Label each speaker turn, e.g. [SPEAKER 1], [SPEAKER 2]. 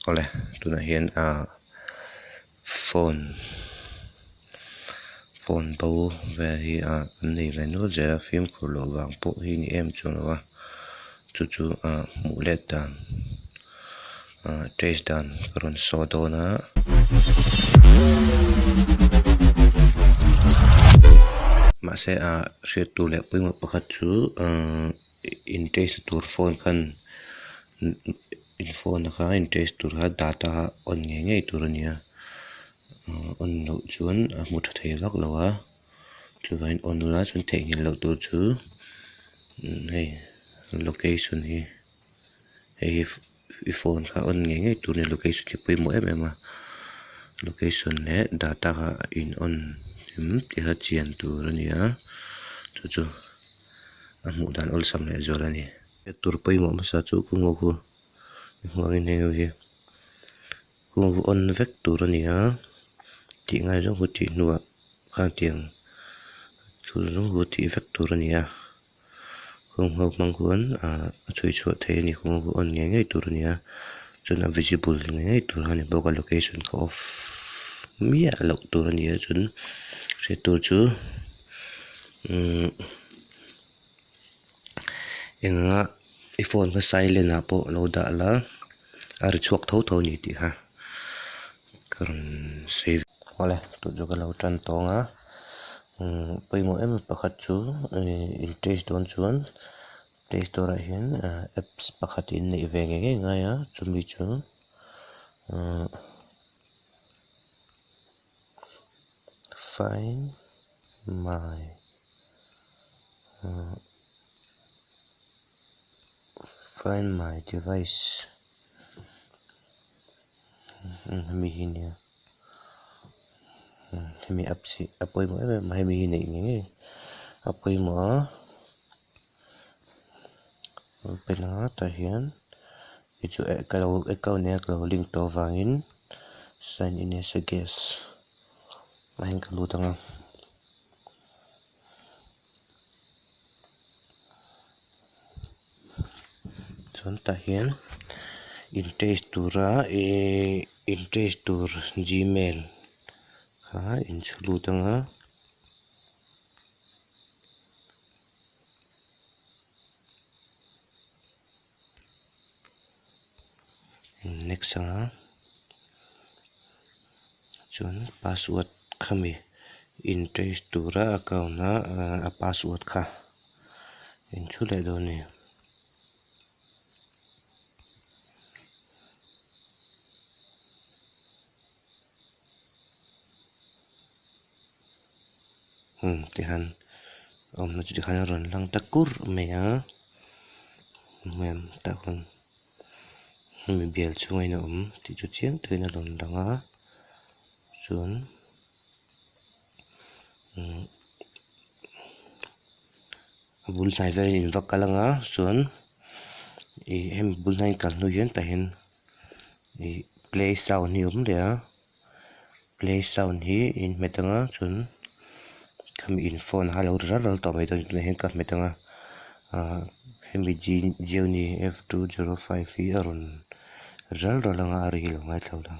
[SPEAKER 1] Awle tunah hian ah phone phone bo vel hi ah an nei ve nual zel a fimkhur loh vang pawh hi ni em chuang lo a chu chu ah hmuh let dan ah trace dan ka rawn sawi dawn a. Mahse ah hriat tur leh pawimawh pakhat chu ah in trace na tur phone khan in phone a kha in trace tur kha data on ngei ngei tur a ni a on loh chuan a hmu tha thei vak lo a chuvangin on ula chuan theihnghilh loh tur chu hei location hi hei hi i phone kha on ngei ngei tur a ni location hi pawimawh em em a location leh data kha in on em tih kha chian tur a ni a chu chu a hmuh dan awlsam leh zual a ni. Tur pawimawh hmasa chu kawng ho khu hmuangin heng ho hi kawng ho on vek tur a ni a tih ngai zawng hu tih hnuah khatiang thil zawng hu tih vek tur a ni a kawng ho hmang khuan ah a chhui chhuah theih a ni kawng ho on ngei ngei tur a ni a chuan a visible ngei ngei tur a ni bawk a location kha off miah loh tur a ni a chuan hriat tur chu umm. Enga i phone kha silent ah pawh lo dah la a ri chhuak tho tho a ni tih kha ka rawn sawi awle tun chu ka lo tan tawng a umm pawimawh em em pakhat chu in test dawn chuan play store ah hian apps pakhat in neih ve ngei ngei ngai a chumi chu uhh find my. Find my device hemi hi nia hemi apps hi a pawimawh em em a hemi hi neih ngei ngei a pawimawh a open a tah hian hei chu ka lo account nen a ka lo link tawh avangin sign in as a guest ah hian ka lut ang a. Chuan tah hian in test tura ihh in test tur gmail kha in chhu lut ang a. Next ang a chuan password khami in trace tura account a a password kha in chhu leh dawn a ni. Umm tihian awmna chu tikhan a rawn lang ta kur mai a tah khawn. Hemi bial chhungah hian a awm tih chu chiang takin a rawn lang a chuan umm a bul hnai velah in va kal ang a chuan ih hemi bul hnai kal hnu hian tah hian ih play sound hi a awm leh a play sound hi in hmet ang a chuan khami in phone kha a lo ri ral ral tawh mai dawn tunah hian ka hmet ang a ah hemi gionee f two zero five hi a rawn ri ral ral ang a a ri hi lo ngaithla ula.